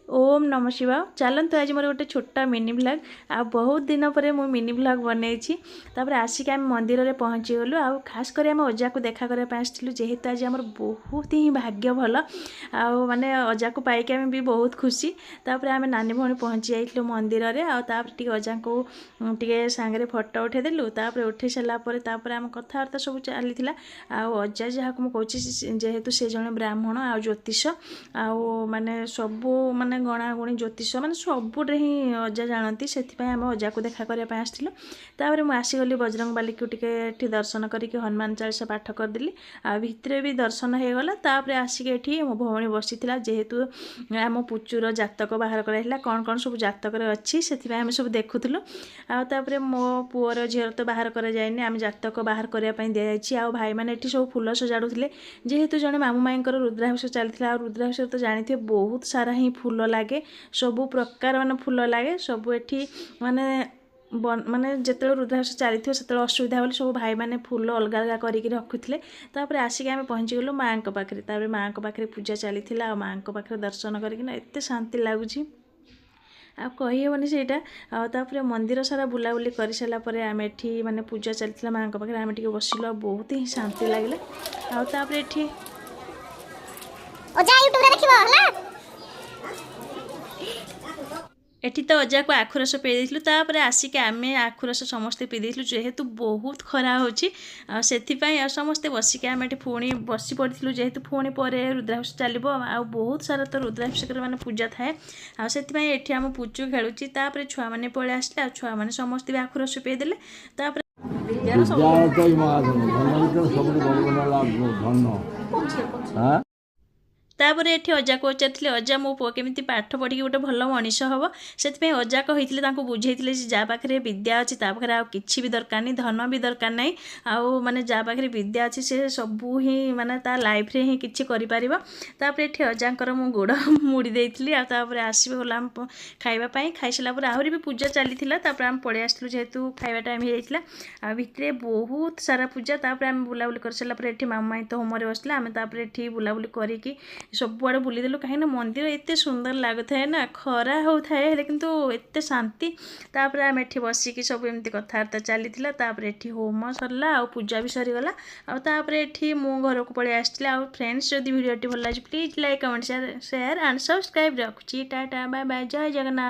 ଓମ୍ ନମ ଶିବାୟ। ଚାଲନ୍ତୁ, ଆଜି ମୋର ଗୋଟେ ଛୋଟ ମିନି ଭ୍ଲଗ୍। ଆଉ ବହୁତ ଦିନ ପରେ ମୁଁ ମିନି ଭ୍ଲଗ୍ ବନେଇଛି। ତାପରେ ଆସିକି ଆମେ ମନ୍ଦିରରେ ପହଞ୍ଚିଗଲୁ ଆଉ ଖାସ୍ କରି ଆମେ ଅଜାକୁ ଦେଖା କରିବା ପାଇଁ ଆସିଥିଲୁ, ଯେହେତୁ ଆଜି ଆମର ବହୁତ ହିଁ ଭାଗ୍ୟ ଭଲ ଆଉ ମାନେ ଅଜାକୁ ପାଇକି ଆମେ ବି ବହୁତ ଖୁସି। ତାପରେ ଆମେ ନାନୀ ଭଉଣୀ ପହଞ୍ଚି ଯାଇଥିଲୁ ମନ୍ଦିରରେ ଆଉ ତାପରେ ଟିକେ ଅଜାଙ୍କୁ ଟିକେ ସାଙ୍ଗରେ ଫଟୋ ଉଠେଇଦେଲୁ। ତାପରେ ଉଠେଇ ସାରିଲା ପରେ ତାପରେ ଆମ କଥାବାର୍ତ୍ତା ସବୁ ଚାଲିଥିଲା। ଆଉ ଅଜା ଯାହାକୁ ମୁଁ କହୁଛି, ଯେହେତୁ ସେ ଜଣେ ବ୍ରାହ୍ମଣ ଆଉ ଜ୍ୟୋତିଷ ଆଉ ମାନେ ସବୁ ମାନେ ଗଣାଗୁଣି ଜ୍ୟୋତିଷ ମାନେ ସବୁରେ ହିଁ ଅଜା ଜାଣନ୍ତି, ସେଥିପାଇଁ ଆମେ ଅଜାକୁ ଦେଖା କରିବା ପାଇଁ ଆସିଥିଲୁ। ତାପରେ ମୁଁ ଆସିଗଲି ବଜରଙ୍ଗବାଲିକୁ ଟିକେ ଏଠି ଦର୍ଶନ କରିକି ହନୁମାନ ଚାଳିଶା ପାଠ କରିଦେଲି ଆଉ ଭିତରେ ବି ଦର୍ଶନ ହେଇଗଲା। ତାପରେ ଆସିକି ଏଠି ମୋ ଭଉଣୀ ବସିଥିଲା, ଯେହେତୁ ଆମ ପୁଚୁର ଜାତକ ବାହାର କରାଯାଇଥିଲା, କ'ଣ କ'ଣ ସବୁ ଜାତକରେ ଅଛି ସେଥିପାଇଁ ଆମେ ସବୁ ଦେଖୁଥିଲୁ। ଆଉ ତାପରେ ମୋ ପୁଅର ଝିଅର ତ ବାହାର କରାଯାଇନି, ଆମେ ଜାତକ ବାହାର କରିବା ପାଇଁ ଦିଆଯାଇଛି। ଆଉ ଭାଇମାନେ ଏଠି ସବୁ ଫୁଲ ସଜାଡ଼ୁଥିଲେ, ଯେହେତୁ ଜଣେ ମାମୁଁ ମାଇଁଙ୍କର ରୁଦ୍ରାଭିଷେକ ଚାଲିଥିଲା। ଆଉ ରୁଦ୍ରାଭିଷେକ ତ ଜାଣିଥିବେ, ବହୁତ ସାରା ହିଁ ଫୁଲ ଲାଗେ, ସବୁ ପ୍ରକାର ମାନେ ଫୁଲ ଲାଗେ ସବୁ ଏଠି। ମାନେ ମାନେ ଯେତେବେଳେ ରୁଦ୍ରାଭିଷେକ ଚାଲିଥିବ ସେତେବେଳେ ଅସୁବିଧା ବୋଲି ସବୁ ଭାଇମାନେ ଫୁଲ ଅଲଗା ଅଲଗା କରିକି ରଖୁଥିଲେ। ତାପରେ ଆସିକି ଆମେ ପହଞ୍ଚିଗଲୁ ମାଆଙ୍କ ପାଖରେ। ତାପରେ ମାଆଙ୍କ ପାଖରେ ପୂଜା ଚାଲିଥିଲା ଆଉ ମାଆଙ୍କ ପାଖରେ ଦର୍ଶନ କରିକିନା ଏତେ ଶାନ୍ତି ଲାଗୁଛି ଆଉ କହିହେବନି ସେଇଟା। ଆଉ ତାପରେ ମନ୍ଦିର ସାରା ବୁଲାବୁଲି କରିସାରିଲା ପରେ ଆମେ ଏଠି ମାନେ ପୂଜା ଚାଲିଥିଲା ମାଆଙ୍କ ପାଖରେ, ଆମେ ଟିକେ ବସିଲୁ ଆଉ ବହୁତ ହିଁ ଶାନ୍ତି ଲାଗିଲା। ଆଉ ତାପରେ ଏଠି ଅଜା ୟୁଟ୍ୟୁବରେ ଦେଖିବ ହେଲା। ଏଠି ତ ଅଜାକୁ ଆଖୁରସ ପିଇ ଦେଇଥିଲୁ। ତାପରେ ଆସିକି ଆମେ ଆଖୁରସ ସମସ୍ତେ ପିଇ ଦେଇଥିଲୁ, ଯେହେତୁ ବହୁତ ଖରା ହେଉଛି ଆଉ ସେଥିପାଇଁ। ଆଉ ସମସ୍ତେ ବସିକି ଆମେ ଏଠି ପୁଣି ବସି ପଡ଼ିଥିଲୁ, ଯେହେତୁ ପୁଣି ପରେ ରୁଦ୍ରାଭିଷେକ ଚାଲିବ ଆଉ ବହୁତ ସାରା ତ ରୁଦ୍ରାଭିଷେକରେ ମାନେ ପୂଜା ଥାଏ, ଆଉ ସେଥିପାଇଁ ଏଠି ଆମ ପୁଚୁ ଖେଳୁଛି। ତାପରେ ଛୁଆମାନେ ପଳେଇ ଆସିଲେ ଆଉ ଛୁଆମାନେ ସମସ୍ତେ ବି ଆଖୁରସ ପିଇଦେଲେ। ତାପରେ ବିଦ୍ୟାଳୟ ମହାଧନ, ଧନ ଭିତରେ ସବୁଠୁ ବଡ଼ ଧନ ହେଲା ଧନ। ତାପରେ ଏଠି ଅଜାକୁ ପଚାରିଥିଲେ, ଅଜା ମୋ ପୁଅ କେମିତି ପାଠ ପଢ଼ିକି ଗୋଟେ ଭଲ ମଣିଷ ହେବ? ସେଥିପାଇଁ ଅଜା କହିଥିଲେ, ତାଙ୍କୁ ବୁଝେଇଥିଲେ ଯେ ଯାହା ପାଖରେ ବିଦ୍ୟା ଅଛି ତା ପାଖରେ ଆଉ କିଛି ବି ଦରକାର ନାହିଁ, ଧନ ବି ଦରକାର ନାହିଁ। ଆଉ ମାନେ ଯାହା ପାଖରେ ବିଦ୍ୟା ଅଛି ସେ ସବୁ ହିଁ ମାନେ ତା ଲାଇଫ୍ରେ ହିଁ କିଛି କରିପାରିବ। ତାପରେ ଏଠି ଅଜାଙ୍କର ମୁଁ ଗୋଡ଼ ମୁଡ଼ି ଦେଇଥିଲି। ଆଉ ତାପରେ ଆସିବି ଗଲା ଆମ ଖାଇବା ପାଇଁ। ଖାଇସାରିଲା ପରେ ଆହୁରି ବି ପୂଜା ଚାଲିଥିଲା। ତାପରେ ଆମେ ପଳେଇ ଆସିଥିଲୁ, ଯେହେତୁ ଖାଇବା ଟାଇମ୍ ହେଇଯାଇଥିଲା ଆଉ ଭିତରେ ବହୁତ ସାରା ପୂଜା। ତାପରେ ଆମେ ବୁଲାବୁଲି କରିସାରିଲା ପରେ ଏଠି ମାମା ମାଇଁ ତ ହୋମରେ ବସିଥିଲା। ଆମେ ତାପରେ ଏଠି ବୁଲାବୁଲି କରିକି ସବୁଆଡ଼େ ବୁଲିଦେଲୁ, କାହିଁକିନା ମନ୍ଦିର ଏତେ ସୁନ୍ଦର ଲାଗୁଥାଏ ନା, ଖରା ହେଉଥାଏ ହେଲେ କିନ୍ତୁ ଏତେ ଶାନ୍ତି। ତାପରେ ଆମେ ଏଠି ବସିକି ସବୁ ଏମିତି କଥାବାର୍ତ୍ତା ଚାଲିଥିଲା। ତାପରେ ଏଠି ହୋମ ସରିଲା ଆଉ ପୂଜା ବି ସରିଗଲା ଆଉ ତାପରେ ଏଠି ମୁଁ ଘରକୁ ପଳେଇ ଆସିଥିଲି। ଆଉ ଫ୍ରେଣ୍ଡସ୍, ଯଦି ଭିଡ଼ିଓଟି ଭଲ ଲାଗୁଛି please like, comment, share and subscribe. ରଖୁଛି, ଟାଟା, ବାଏ ବାଏ, ଜୟ ଜଗନ୍ନାଥ।